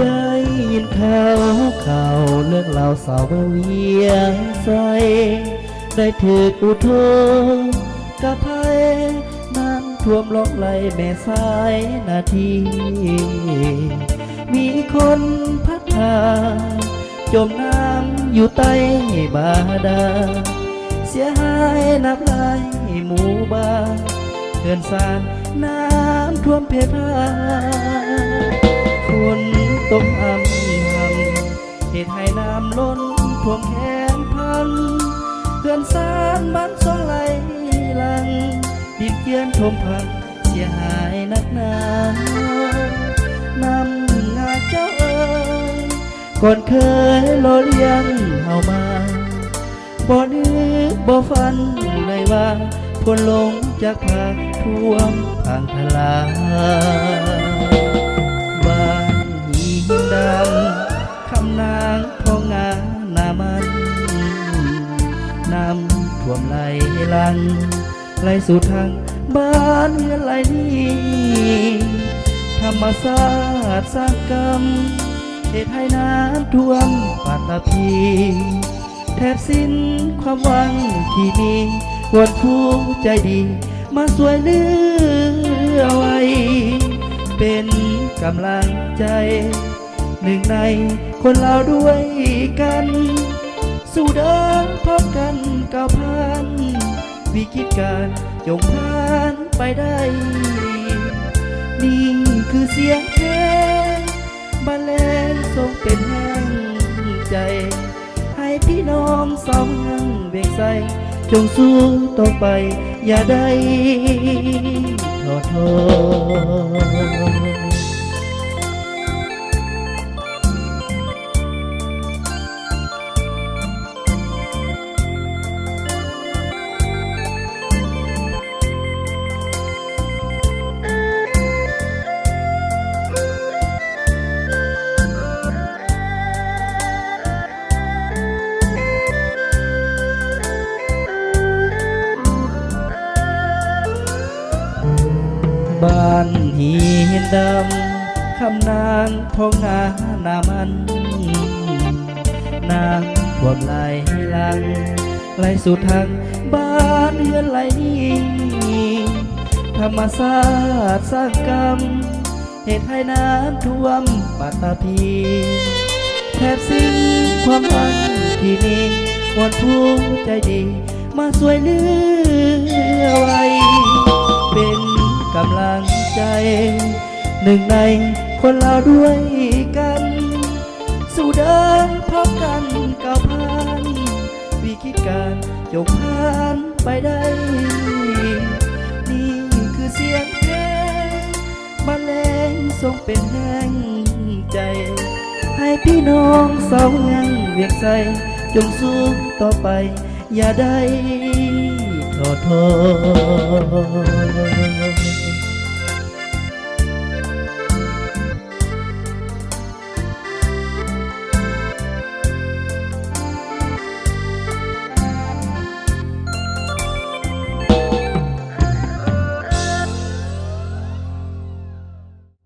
ໄດ້ຍິນຂ່າວ ຂ່າວເລື່ອງລາວສາວເມືອງວຽງໄຊ ໄດ້ຖືກອຸທົກກະໄພ ນ້ຳຖ້ວມລ່ອງໄຫຼແມ່ສາຍນາທີ ມີຄົນພັດພາ ຈົມນ້ຳຢູ່ໃຕ້ບາດານ ເສຍຫາຍນັບຫຼາຍໝູ່ບ້ານ ເຮືອນຊານນ້ຳຖ້ວມເພພາ ຝົນຕົກອຳຮຳ ເຮັດໃຫ້ນ້ຳລົ້ນຖ້ວມແຄມພັງ ເຮືອນຊານບ້ານຊ່ອງໄຫຼຫຼັງ ດິນເຈື່ອນຖົ່ມພັງ ເສຍຫາຍໜັກໜາ ນ້ຳງາເຈົ້າເອີຍ ກ່ອນເຄີຍຫຼໍ່ລ້ຽງເຮົາມາ ບໍ່ນຶກບໍ່ຝັນເລີຍວ່າ ຝົນລົງຈາກຟ້າຖ້ວມພັງທະລາຍ ບ້ານຫີນດຳ ຄຳນາງ ພໍ່ງາ ນາມັນ ນ້ຳຖ້ວມໄຫຼຫຼັງ ໄຫຼສູ່ທາງບ້ານເຮືອນໄຫຼໜີ ທຳມະຊາດສ້າງກຳ ເຮັດໃຫ້ນ້ຳຖ້ວມປາດຕະພີ ແຖບສິ້ນຄວາມຫວັງທີ່ມີ ວອນຜູ້ໃຈດີມາຊ່ວຍເຫຼືອໄວ້ ເປັນກຳລັງໃຈ ໜຶ່ງໃນຄົນລາວດ້ວຍກັນ ສູ້ເດີນພ້ອມກັນກ້າວຜ່ານ ວິກິດການຈົ່ງຜ່ານໄປໄດ້ ນີ້ຄືສຽງເພງ ບັນເລງສົ່ງເປັນແຮງໃຈ ໃຫ້ພີ່ນ້ອງຊາວເມືອງວຽງໄຊ ຈົ່ງສູ້ຕໍ່ໄປ ຢ່າໄດ້ທໍ້ທໍ້. ບ້ານຫີນດຳ ຄຳນາງ ພໍ່ງາ ນາມັນ ນ້ຳຖ້ວມໄຫຼຫຼັງ ໄຫຼສູ່ທາງບ້ານເຮືອນໄຫຼໜີ ທຳມະຊາດສ້າງກຳ ເຮັດໃຫ້ນ້ຳຖ້ວມປາດຕະພີ ແຖບສິ້ນຄວາມຫວັງທີ່ມີ ວອນຜູ້ໃຈດີມາຊ່ວຍເຫຼືອໄວ້ ເປັນກຳລັງໃຈ ໜຶ່ງໃນຄົນລາວດ້ວຍກັນ ສູ້ເດີນພ້ອມກັນກ້າວຜ່ານ ວິກິດການຈົ່ງຜ່ານໄປໄດ້ ນີ້ຄືສຽງເພງ ບັນເລງສົ່ງເປັນແຮງໃຈ ໃຫ້ພີ່ນ້ອງຊາວເມືອງວຽງໄຊ ຈົ່ງສູ້ຕໍ່ໄປ ຢ່າໄດ້ທໍ້ທໍ້.